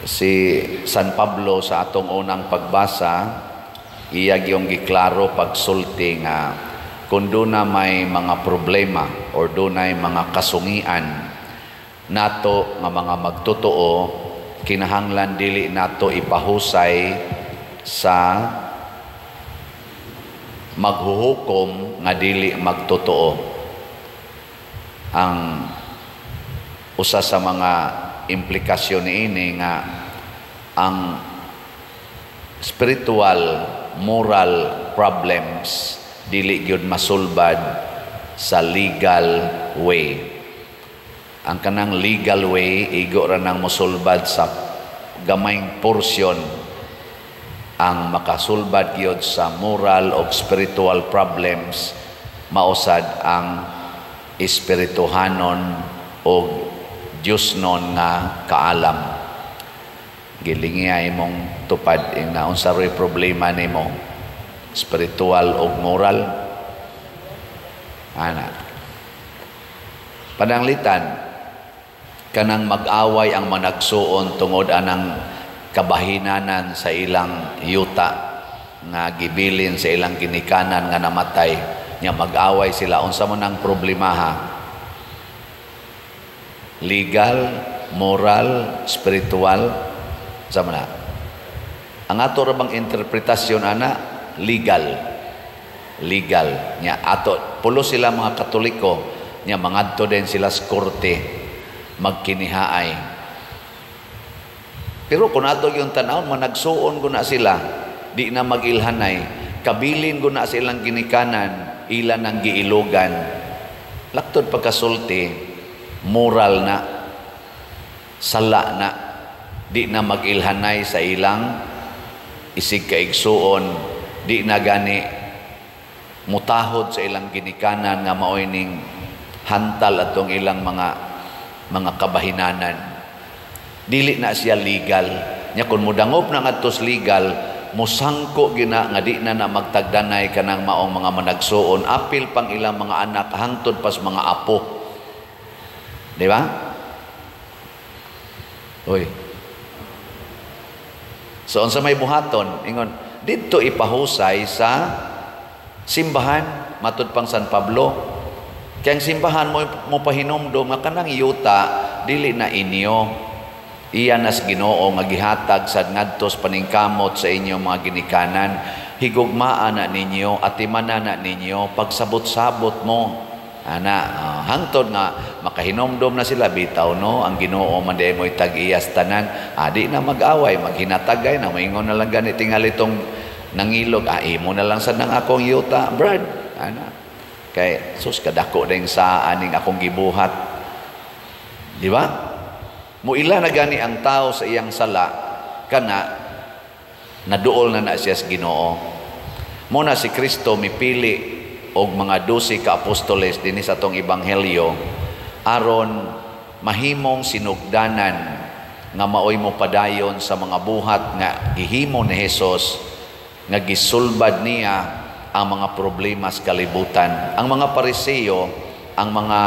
Si San Pablo sa atong unang pagbasa, iya gyung giklaro pagsulti nga kung duna may mga problema or dunay mga kasungian nato nga mga magtotoo, kinahanglan dili nato ipahusay sa maghuhukom nga dili magtotoo. Ang usa sa mga implikasyon niini nga ang spiritual, moral problems dili gyud masulbad sa legal way. Ang kanang legal way, igo ra nang mosulbad sa gamayng porsyon. Ang makasulbad gyud sa moral o spiritual problems, mausad ang espirituhanon o Diyosnon nga kaalam. Gilingiya imong tupad, ing naunsa ro'y problema nimo, spiritual o moral, ana. Pananglitan kanang mag-away ang managsuon tungod anang kabahinanan sa ilang yuta nga gibilin sa ilang ginikanan nga namatay nya, mag-away sila, unsa man ang problemaha? Legal, moral, spiritual, sa man na? Ang ato ra bang interpretasyon ana, legal. Legal nya ato pulo sila mga Katoliko nya, mangadto din sila sa korte, magkinihaay. Pero kung ato yung tan-awon, managsuon ko na sila, di na mag-ilhanay, kabilin ko na sa ilang ginikanan, ilan ang giilugan. Laktod pagkasulti, moral na, sala na, di na mag-ilhanay sa ilang isig kaigsuon, di na gani mutahod sa ilang ginikanan nga maoy ning hantal atong ilang mga kabahinanan. Dili na siya legal. Nya kung mudangop na ngadto sa legal, musangko gina nga di na na magtagdanay kanang maong mga managsuon, apil pang ilang mga anak hangtod pas mga apo. Di ba? Uy. So unsa may buhaton? Ingon didto ipahusay sa simbahan, matud pang San Pablo. Kaya ang simbahan mo mo pahinumdom nga kanang yuta dili na inyo. Iya nas Ginoo nga gihatag sad ngadtos paningkamot sa inyong mga ginikanan. Higugmaa na ninyo, atimana na ninyo, pagsabot-sabot mo. Ana, hangtod nga makahinomdom na sila, bitaw no, ang Ginoo man di mo'y tag-iyas tanan. Di na mag-away, maghinatagay na, moingon na lang gani tingali tong nangilog, imo na lang sad nang akong yuta, Brad. Ana. Kay sus, kadako din sa aning akong gibuhat. Di ba? Muila na gani ang tao sa iyang sala, kana naduol na na siya sa Ginoo. Muna si Kristo mipili og mga 12 ka apostoles dinhi sa atong ebanghelyo aron mahimong sinugdanan nga maoy mo padayon sa mga buhat nga gihimo ni Hesus nga gisulbad niya ang mga problema sa kalibutan. Ang mga Pariseo, ang mga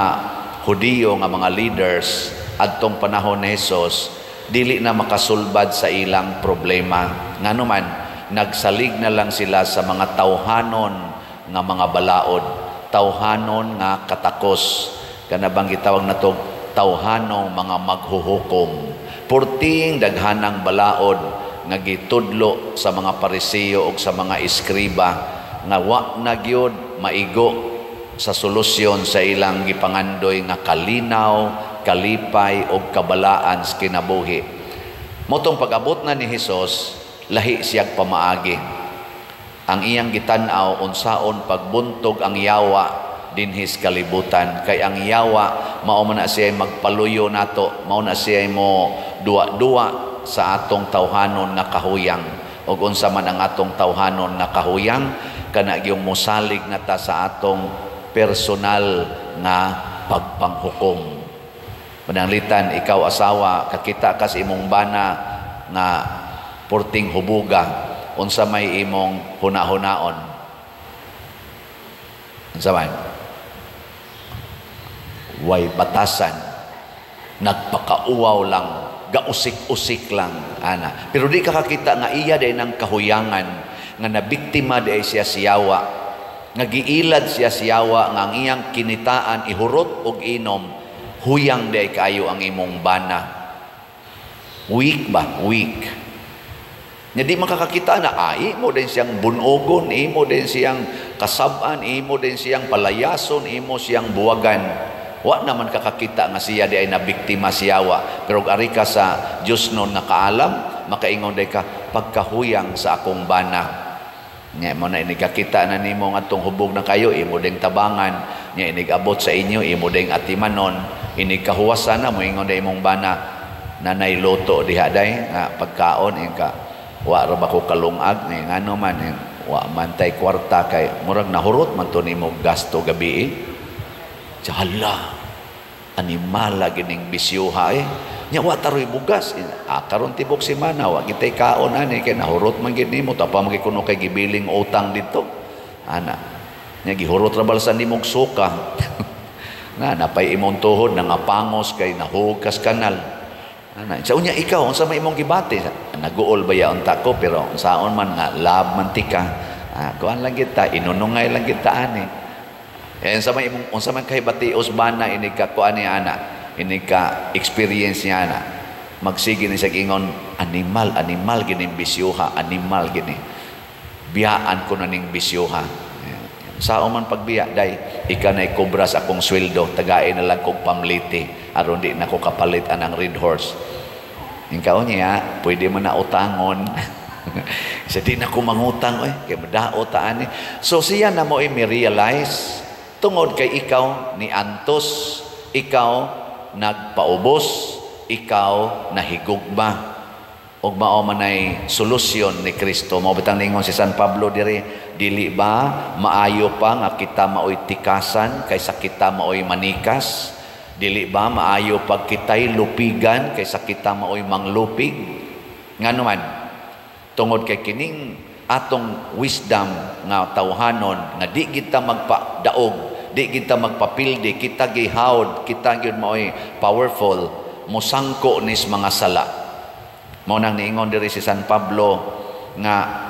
Hudiyo nga mga leaders adtong panahon ni Hesus, dili na makasulbad sa ilang problema. Ngano man, nagsalig na lang sila sa mga tawhanon nga mga balaod, tawhanon nga katakos. Kana bang gitawag nato tawhanong mga maghuhukom. Purting daghanang balaod nga gitudlo sa mga Pariseo ug sa mga eskriba nga wa na gyud maigo sa solusyon sa ilang gipangandoy nga kalinaw, kalipay og kabalaan sa kinabuhi. Motong pag-abot na ni Hesus, lahi siyag pamaagi. Ang iyang gitan-aw unsaon pagbuntog ang yawa dinhi sa kalibutan, kay ang yawa mao man na siya magpaluyo nato, mao na siya mo duwa-duwa sa atong tawhanon nga kahuyang. Og unsa man ang atong tawhanon nga kahuyang, kana gyung mosalig na ta sa atong personal nga pagpanghukom. Pananglitan ikaw asawa, kakita ka sa imong bana nga purting hubuga, unsa may imong huna-hunaon? Unsa man? Way batasan, nagpakauwaw lang, Gausik-usik lang ana. Pero di ka kakita nga iya day ng kahuyangan nga nabiktima di ay siya siyawa, nga giilad siya siyawa, nga ang iyang kinitaan ihurot og inom. Huyang di ay kaayo ang imong bana. Weak ba? Weak. Nga di makakakita na, imo din siyang bunogon, imo din siyang kasab-an, imo din siyang palayason, imo siyang buwagan. Wa naman kakakita nga siya di ay nabiktima siyawa. Pero ari ka sa Diyos nun nga kaalam, makaingon day ka, "Pagkahuyang sa akong bana." Nya mo na inig kakita na nimo nga atong hubog na kayo, imo ding tabangan, nya inig abot sa inyo, imo ding atimanon, inig kahuwasan na, moingon day imong bana, "Nanay luto diha day, nga pagkaon." Ka, "Wa ra ba ko kalungag?" Nga ngano man? "Wa man tay kwarta kay murag nahurot man to nimo gasto gabi eh." Hala, animal gining bisyuha eh. Nya wa taroy bugas. Ah, karon tibok semana wa kitay kaon ani kay nahurot man gid nimo, tapa man kuno kay gibiling utang dito. Ana. Nya gihurot ra balsan nimog suka. Na napay imong tuhod nangapangos kay nahugas kanal. Ana, sa unya ikaw unsa may imong gibati? "Naguol ba ya unta ko, pero unsaon man nga love man tika. Ah, kuan lang kita, inunungay lang kita ani." Eh, unsa may imong, unsa man kay batios bana inig ka kuan ni ana, inig ka experience niya ana? Magsige ni siya ingon, "Animal, animal gini bisyuha, animal gini. Biyaan ko na ning bisyuha." Sao man pagbiya, day? "Ika na kubra sa akong sweldo, tagain na lang kog pamliti, aron di na ko kapalit anang Red Horse." Ikaw niya, pwede mo na utangon. Sa di na ko mangutang, oy, kay madao ta ani. So siya na mo i-realize, tungod kay ikaw ni antos, ikaw nagpaubos, ikaw nahigugma. Ug mao man ay solusyon ni Kristo. Mao bitang ningon si San Pablo diri, "Dili ba maayo pa nga kita maoy tikasan kaysa kita maoy manikas? Dili ba maayo pag kita'y lupigan kaysa kita maoy manglupig?" Ngano man? Tungod kay kining atong wisdom nga tawhanon nga di kita magpadaog, di kita magpapildi, kita gihawd, kita gyud maoy powerful, mosangko nis mga sala. Mao nang niingon diri si San Pablo nga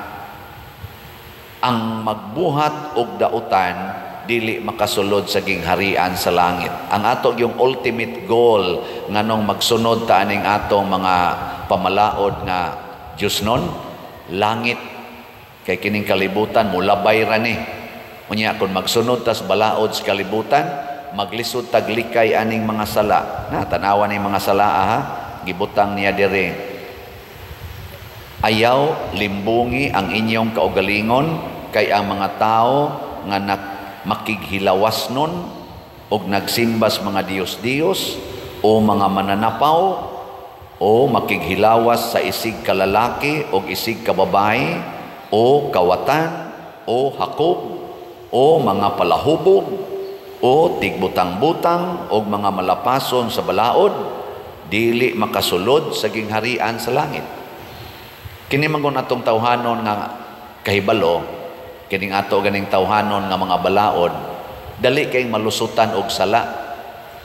ang magbuhat og dautan dili makasulod sa gingharian sa langit. Ang ato yung ultimate goal nganong magsunod ta aning atong mga pamalaod nga Diyos nun, langit. Kay kining kalibutan mulabay ra ni. Unya kung magsunod tas balaod sa kalibutan, maglisod taglikay aning mga sala. Na tanawa ning mga sala ha, gibutang niya diri. "Ayaw limbungi ang inyong kaugalingon kay ang mga tao nga makighilawas nun og nagsimbas mga diyos-diyos o mga mananapaw o makighilawas sa isig kalalaki o isig kababae o kawatan o hakob o mga palahubog o tigbutang-butang o mga malapason sa balaod, dili makasulod sa gingharian sa langit." Kini man atong tawhanon nga kahibalo, kining ato ganing tawhanon nga mga balaod, dali kay malusutan og sala.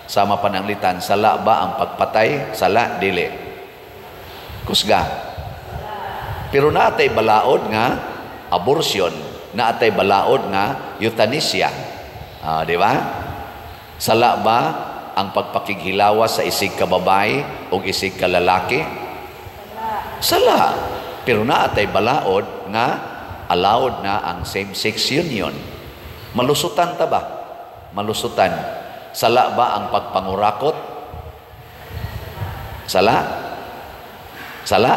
Sama pananglitan, sala ba ang pagpatay? Sala, dili? Kusga. Pero naatay balaod nga abortion, naatay balaod nga euthanasia. Di ba? Sala ba ang pagpakighilawas sa isig ka babae o isig ka lalaki? Sala. Pero naatay balaod nga allowed na ang same-sex union. Malusutan ta ba? Malusutan. Sala ba ang pagpangurakot? Sala? Sala?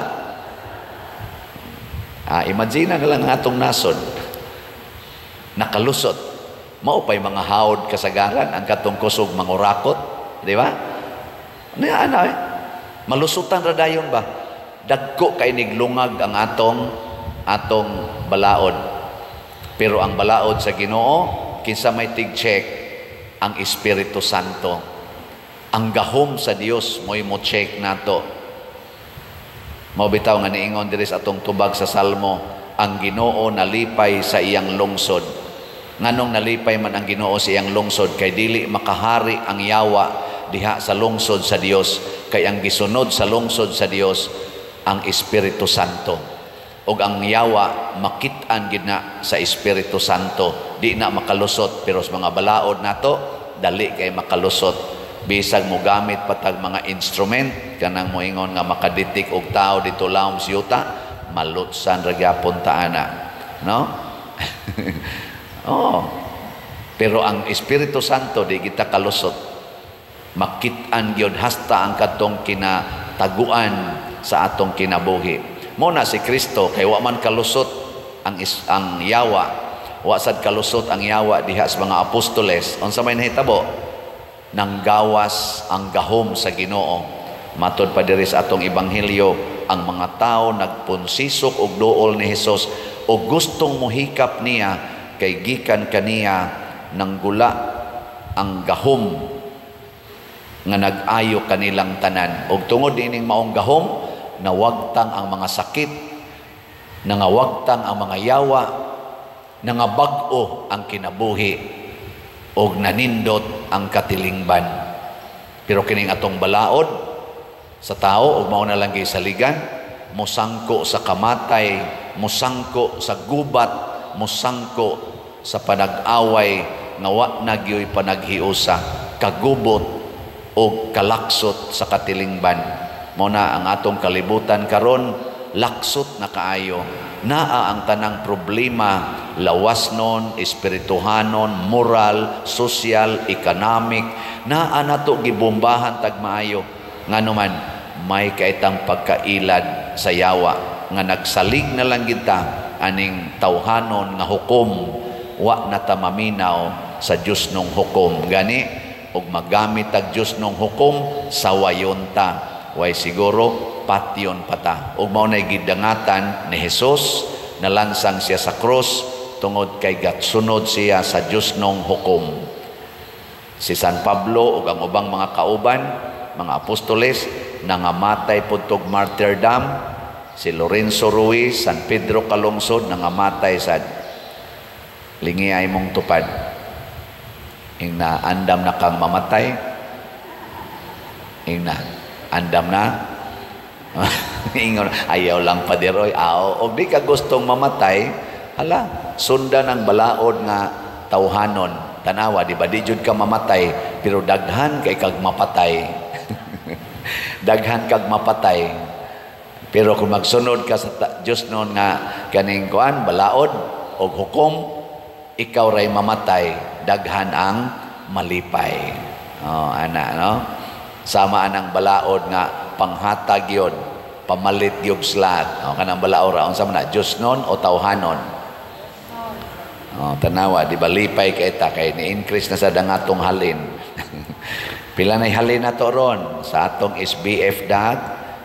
Imagine na lang atong nasod. Nakalusot. Mao pa'y mga hawd kasagaran ang katong kusog mangurakot. Di ba? Ano eh? Malusutan ra dayon ba? Dagko kay niglungag ang atong balaod. Pero ang balaod sa Ginoo, kinsa may tig-check? Ang Espiritu Santo. Ang gahom sa Dios mo'y mo check nato. Mao bitaw nga niingon diri sa atong tubag sa Salmo, ang Ginoo nalipay sa iyang lungsod. Nganong nalipay man ang Ginoo sa iyang lungsod? Kay dili makahari ang yawa diha sa lungsod sa Dios. Kay ang gisunod sa lungsod sa Dios ang Espiritu Santo. Og ang yawa makit-an gid na sa Espiritu Santo, di na makalusot. Pero sa mga balaod nato, dali kay makalusot. Bisag mo gamit patag mga instrument kanang moingon nga makaditik og tao dito lawom sa yuta, malutsan ra gyapon ta ana, no? Oh. Pero ang Espiritu Santo, di kita kalusot. Makit-an gyud hasta ang katong kinataguan sa atong kinabuhi. Mo na si Kristo, kay wa man kalusot ang yawa, wa sad kalusot ang yawa diha sa mga apostoles. Unsa may nahitabo? Nanggawas ang gahom sa Ginoo. Matod pa diri sa atong ebanghelyo, ang mga tao nagpunsisok og duol ni Hesus og gustong mohikap niya, kay gikan kaniya nanggula ang gahom nga nag-ayo kanilang tanan. Og tungod ining maong gahom, nawagtang ang mga sakit, nangawagtang ang mga yawa, nangabag-o ang kinabuhi og nanindot ang katilingban. Pero kining atong balaod sa tao og mao na lang saligan, mosangko sa kamatay, mosangko sa gubat, mosangko sa panag-away nga wa na gyoy panaghiusa, kagubot og kalaksot sa katilingban. Mao na ang atong kalibutan karon, laksot na kaayo. Naa ang tanang problema, lawasnon, espirituhanon, moral, social, economic, naa nato gibombahan tag maayo. Ngano man may kaitang pagkailad sa yawa nga nagsalig na lang kita aning tawhanon nga hukom, wa na ta maminaw sa Dios nung hukom. Gani og magamit tag Dios nung hukom, sawayon ta, way siguro patyon pata. Ug mao nay gidangatan ni Hesus, nalansang siya sa krus tungod kay gatsunod siya sa Dios nung hukom. Si San Pablo ug ang ubang mga kauban, mga apostoles, nangamatay pud tog martyrdom. Si Lorenzo Ruiz, San Pedro Calungsod, nangamatay sad. Lingi ay mong tupad. Ingna, andam na kang mamatay. Ingna, andam na. Ingon, ayaw lang padiroy. Aw, og di ka gustong mamatay, hala, sundan ang balaod nga tawhanon. Tanawa, di ba? Di jud ka mamatay, pero daghan kay kag mapatay. Daghan kag mapatay. Pero kung magsunod ka sa Diyos noon nga kaning kuan, balaod og hukom, ikaw ray mamatay, daghan ang malipay. Oh, ana, no? Sama anang balaod nga panghatag yun, pamalit yung slat. O, kanang balaod ra, unsa man na, Diyos nun o tawhanon? O, tanawa, di ba lipay kay ta, kay ni-increase na sa dangatong halin. Pila na'y halin na to ron? Sa atong SBF dag,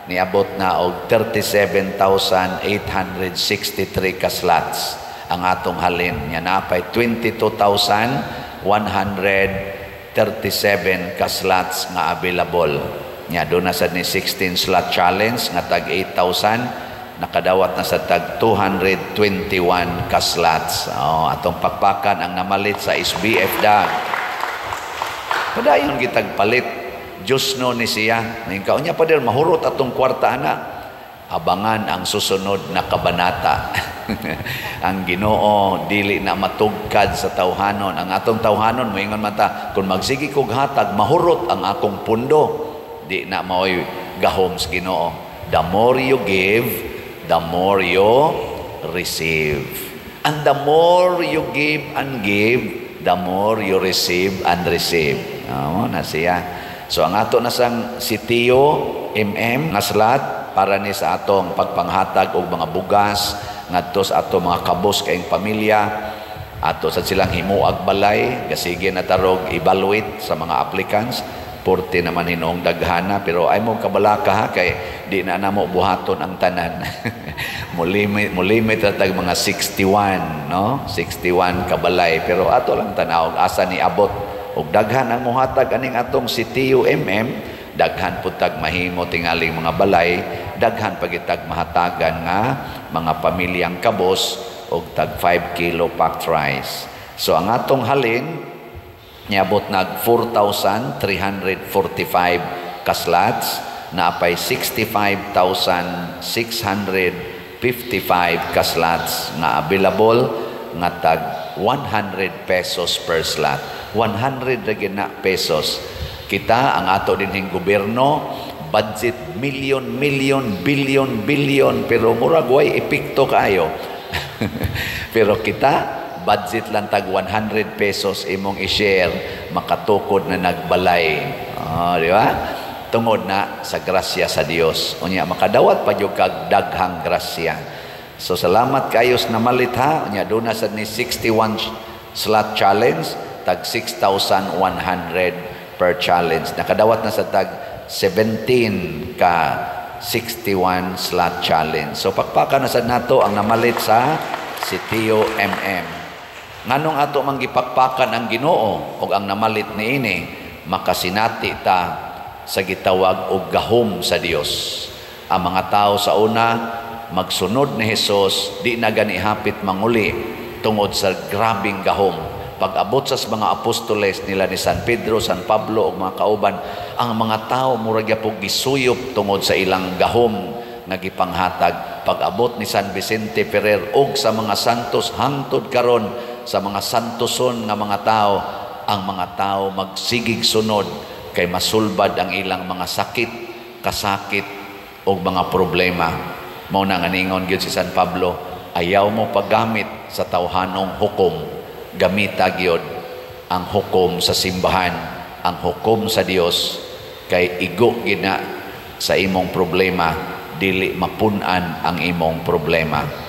niabot na og 37,863 ka slots ang atong halin. Nya napay 22,137 ka slots nga available. Nya doon na sad ni 16 slot challenge nga tag 8,000, nakadawat na sa tag 221 ka slots. Oh, atong pakpakan ang namalit sa SBF dag. Padayon gitag palit. Diyos no ni siya. Ngayon niya pa din, mahurot atong kwarta ana. Abangan ang susunod na kabanata. Ang Ginoo dili na matugkad sa tawhanon. Ang atong tawhanon moingon man ta, kung magsige kog hatag, mahurot ang akong pundo. Di na maoy gahom sa Ginoo. The more you give, the more you receive. And the more you give and give, the more you receive and receive. Oh, na siya. So ang ato na sang si Tio MM nga slot para ni sa atong pagpanghatag og mga bugas ngadto sa ato mga kabos kaayong pamilya, ato sa silang himuag balay, gasige na tarog evaluate sa mga applicants. Porte naman hinuong daghana, pero ay mo kabalaka ha, kay di na namo buhaton ang tanan. Mulimit ra tag mga 61, no? 61 kabalay, pero ato lang tanaw asa ni abot. Og daghan ang muhatag aning atong si TUMM, daghan pud tag mahimo tingaling mga balay, daghan pagitag mahatagan nga mga pamilyang kabos og tag 5 kilo packed rice. So ang atong halin niabot nag 4,345 ka slots. Naapay 65,655 ka slots nga available nga tag 100 pesos per slot. 100 ra na pesos. Kita ang ato dinhing gobyerno, budget million, million, billion, billion, pero murag way epekto kaayo. Pero kita, budget lang tag 100 pesos imong i-share, makatukod na nagbalay. Oh, di ba? Tungod na sa grasya sa Dios. Unya makadawat pa jud kag daghang grasya. So salamat kayo sa namalit ha. Unya duna sad ni 61 slot challenge, tag 6,100 per challenge. Nakadawat na sa tag 17 ka 61 slot challenge. So pakpakan na sad nato ang namalit sa Sitio MM. Nganong ato man gipakpakan ang Ginoo ug ang namalit niini? Makasinati ta sa gitawag og gahom sa Dios. Ang mga tao sa una magsunod ni Hesus, di na gani hapit manguli tungod sa grabing gahom. Pag-abot sa mga apostoles nila ni San Pedro, San Pablo ug mga kauban, ang mga tao murag gyapon gisuyop tungod sa ilang gahom nga gipanghatag. Pag-abot ni San Vicente Ferrer ug sa mga santos hangtod karon, sa mga santoson nga mga tao, ang mga tao magsigig sunod kay masulbad ang ilang mga sakit, kasakit ug mga problema. Mao na nga ningon gyud si San Pablo, "Ayaw mo paggamit sa tawhanong hukom, gamita gyud ang hukom sa simbahan, ang hukom sa Dios, kay igo gina sa imong problema, dili mapun-an ang imong problema."